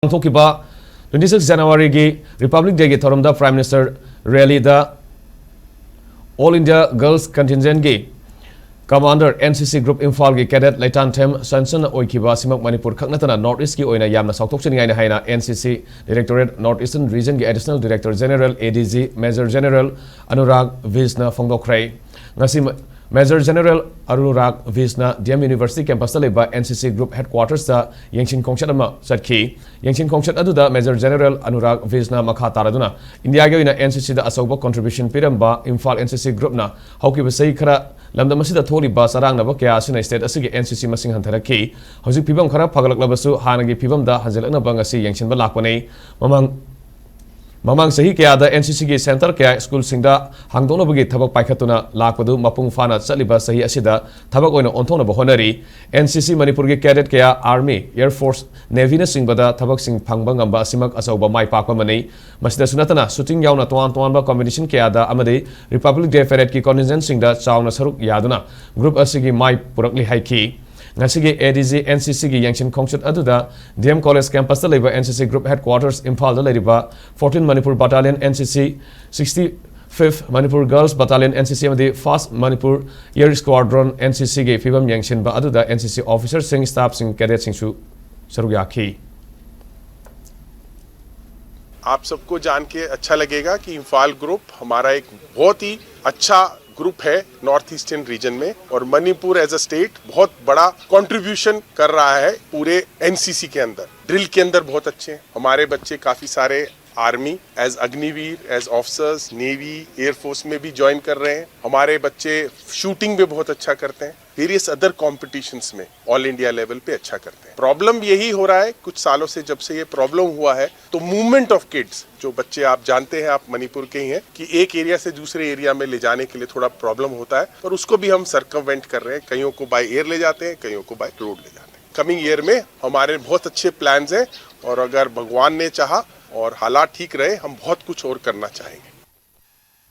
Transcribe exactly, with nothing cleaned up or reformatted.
ꯄꯥꯡꯊꯣꯛꯈꯤꯕ twenty six Januaryꯒꯤ Republic Dayꯒꯤ ꯊꯧꯔꯝꯗ Prime Minister rallyꯗ All India Girls Contingentꯒꯤ Commander NCC Group ꯏꯝꯐꯥꯜꯒꯤ cadet ꯂꯩꯇꯥꯟꯊꯦꯝ ꯁꯟꯁꯟꯅ ꯑꯣꯏꯈꯤꯕ ꯑꯁꯤꯃꯛ ꯃꯅꯤꯄꯨꯔ ꯈꯛ ꯅꯠꯇꯅ North Eastꯀꯤ ꯑꯣꯏꯅ ꯌꯥꯝꯅ ꯆꯥꯎꯊꯣꯛꯆꯅꯤꯡꯉꯥꯏꯅꯤ ꯍꯥꯏꯅ NCC Directorate North Eastern Regionꯒꯤ Additional Director General ADG Major General Anurag Vishna ꯐꯣꯡꯗꯣꯛꯈ꯭ꯔꯦ꯫ ꯉꯁꯤ Major General Anurag Vishna DM University campusꯇ ꯂꯩꯕ NCC Group Headquartersꯇ ꯌꯦꯡꯁꯤꯟ ꯈꯣꯡꯆꯠ ꯑꯃ ꯆꯠꯈꯤ꯫ ꯌꯦꯡꯁꯤꯟ ꯈꯣꯡꯆꯠ ꯑꯗꯨꯗ Major General Anurag Vishna ꯃꯈꯥ ꯇꯥꯔꯗꯨꯅ ꯏꯟꯗꯤꯌꯥꯒꯤ ꯑꯣꯏꯅ NCCꯗ ꯑꯆꯧꯕ contribution ꯄꯤꯔꯝꯕ ꯏꯝꯐꯥꯜ NCC Groupꯅ ꯍꯧꯈꯤꯕ ꯆꯍꯤ ꯈꯔ ꯂꯝꯗꯝ ꯑꯁꯤꯗ ꯊꯣꯛꯂꯤꯕ ꯆꯔꯥꯡꯅꯕ ꯀꯌꯥ ꯑꯁꯤꯅ state ꯑꯁꯤꯒꯤ NCC ꯃꯁꯤꯡ ꯍꯟꯊꯔꯛꯈꯤ꯫ ꯍꯧꯖꯤꯛ ꯐꯤꯕꯝ ꯈꯔ ꯐꯒꯠꯂꯛꯂꯕꯁꯨ ꯍꯥꯟꯅꯒꯤ ꯐꯤꯕꯝꯗ ꯍꯟꯖꯤꯜꯂꯛꯅꯕ ꯉꯁꯤ ꯌꯦꯡꯁꯤꯟꯕ ꯂꯥꯛꯄꯅꯤ꯫ ꯃꯃꯥꯡ ꯃꯃꯥꯡ ꯆꯍꯤ ꯀꯌꯥꯗ NCCꯒꯤ centre ꯀꯌꯥ schoolꯁꯤꯡꯗ ꯍꯥꯡꯗꯣꯛꯅꯕꯒꯤ ꯊꯕꯛ ꯄꯥꯏꯈꯠꯇꯨꯅ ꯂꯥꯛꯄꯗꯨ ꯃꯄꯨꯡ ꯐꯥꯅ ꯆꯠꯂꯤꯕ ꯆꯍꯤ ꯑꯁꯤꯗ ꯊꯕꯛ ꯑꯣꯏꯅ ꯑꯣꯟꯊꯣꯛꯅꯕ ꯍꯣꯠꯅꯔꯤ꯫ NCC ꯃꯅꯤꯄꯨꯔꯒꯤ cadet ꯀꯌꯥ Army, Air Force, Navyꯅꯆꯤꯡꯕꯗ ꯊꯕꯛꯁꯤꯡ ꯐꯪꯕ ꯉꯝꯕ ꯑꯁꯤꯃꯛ ꯑꯆꯧꯕ ꯃꯥꯏ ꯄꯥꯛꯄ ꯑꯃꯅꯤ꯫ ꯃꯁꯤꯗꯁꯨ ꯅꯠꯇꯅ shooting ꯌꯥꯎꯅ ꯇꯣꯉꯥꯟ ꯇꯣꯉꯥꯟꯕ competition ꯀꯌꯥꯗ ꯑꯃꯗꯤ Republic Day paradeꯀꯤ contingentꯁꯤꯡꯗ ꯆꯥꯎꯅ ꯁꯔꯨꯛ ꯌꯥꯗꯨꯅ group ꯑꯁꯤꯒꯤ ꯃꯥꯏ ꯄꯨꯔꯛꯂꯤ ꯍꯥꯏꯈꯤ꯫ ꯉꯁꯤꯒꯤ ADG NCCꯒꯤ ꯌꯦꯡꯁꯤꯟ ꯈꯣꯡꯆꯠ ꯑꯗꯨꯗ DM College campusꯇ ꯂꯩꯕ NCC Group Headquarters ꯏꯝꯐꯥꯜꯗ ꯂꯩꯔꯤꯕ fourteen Manipur Battalion NCC, sixty-fifth Manipur Girls Battalion NCC ꯑꯃꯗꯤ first Manipur Air Squadron NCCꯒꯤ ꯐꯤꯕꯝ ꯌꯦꯡꯁꯤꯟꯕ ꯑꯗꯨꯗ NCC officerꯁꯤꯡ, staffꯁꯤꯡ, cadetꯁꯤꯡꯁꯨ ꯁꯔꯨꯛ ꯌꯥꯈꯤ꯫ आप सबको जान के अच्छा लगेगा कि इंफाल ग्रुप हमारा एक बहुत ही अच्छा ग्रुप है नॉर्थ ईस्टर्न रीजन में, और मणिपुर एज अ स्टेट बहुत बड़ा कंट्रीब्यूशन कर रहा है पूरे एनसीसी के अंदर। ड्रिल के अंदर बहुत अच्छे हैं हमारे बच्चे, काफी सारे army, as Agniveer, as officers, navy, air force में भी ज्वाइन कर रहे हैं। हमारे बच्चे शूटिंग में बहुत अच्छा करते हैं, वेरियस अदर कॉम्पिटिशन्स में ऑल इंडिया लेवल पे अच्छा करते हैं। प्रॉब्लम यही हो रहा है कुछ सालों से, जब से ये प्रॉब्लम हुआ है, तो मूवमेंट ऑफ किड्स, जो बच्चे आप जानते हैं, आप मणिपुर के ही हैं, कि एक एरिया से दूसरे एरिया में ले जाने के लिए थोड़ा प्रॉब्लम होता है, पर उसको भी हम सर्कमवेंट कर रहे हैं। कईयों को बाय एयर ले जाते हैं, कईयों को बाय रोड ले जाते हैं। कमिंग ईयर में हमारे बहुत अच्छे प्लान्स हैं, और अगर भगवान ने चाहा और हालात ठीक रहे, हम बहुत कुछ और करना चाहेंगे।